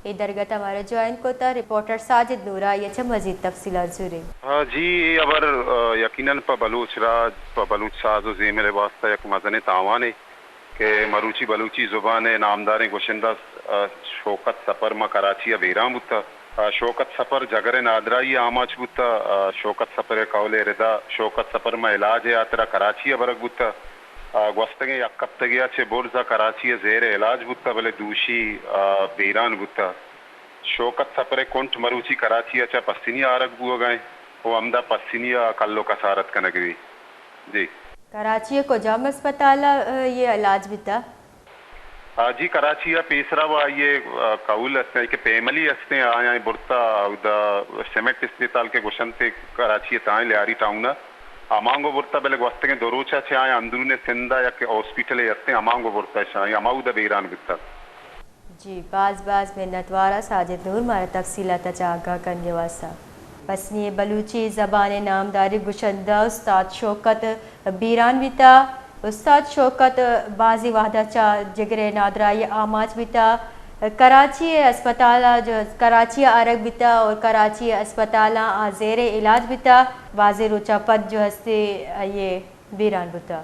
اے درگت ءَ مارا جوائن کتا، رپورٹر ساجد نور ءَ آئی ءَ چہ مزید تفصیلات زوریں۔ ہاں جی، اے ہبر، آ، یقیناً پہ بلوچ راج، پہ بلوچ ساز و زیمل ءِ واستہ یک مزنیں تاوانے کہ مروچی بلوچی زبان ءِ نامداریں گشندہ، آ، شوکت سپر ماں کراچی ءَ بیران بوتا۔ آ، شوکت سپر جگر ءِ نادراہی ءِ آماچ بوتا۔ آ، شوکت سپر ءِ قول ءِ ردا شوکت سپر ماں علاج ءِ ہاترا کراچی ءَ برگ بوتا۔ آ، گوستگیں یک ہپتگے ءَ چہ برز ءَ کراچی ءَ زیر علاج بوتا، بلے دوشی، آ، بیران بوتا۔ شوکت سپر ءِ کنٹ مروچی کراچی ءَ چہ پسنی ءَ آرگ بوگ ءَ انت و ہمدا پسنی ءَ کل و کسارت کنگ بیت۔ جی۔ کراچی ءِ کجام ہسپتال ءَ، آ، یہ علاج بیتا؟ آ، جی، کراچی ءَ پیسرا و آئی ءِ، آ، قول است کہ فیملی استیں، آیاں برتا اودا سیمٹ اسپتال کہ گوشنت کراچی ءِ تائیں لیاری ٹاؤن ءَ، ہمانگو برتا، بلے گوستگیں دو روچ ءَ چہ آیاں اندرون سندھ ءَ یک ہاسپٹلے استیں، ہمانگو برتا شاں، ہما اودا بیران بیتا۔ جی، باز باز منتوار ءَ ساجد نور مارا تفصیلات ءَ چہ آگاہ کنگ ءِ واستہ۔ پسنی ءِ بلوچی زبان ءِ نامداریں گشندہ استاد شوکت بیران بیتا۔ استاد شوکت بازیں وہد ءَ چہ جگر ءِ نادراہی ءَ آماچ بیتا۔ کراچی ءِ ہسپتال ءَ جو، کراچی ءَ آرگ بیتا اور کراچی ءِ ہسپتالاں آ زیر علاج بیتا۔ بازیں روچ ءَ پد جو ہستے آئی ءِ بیران بوتا۔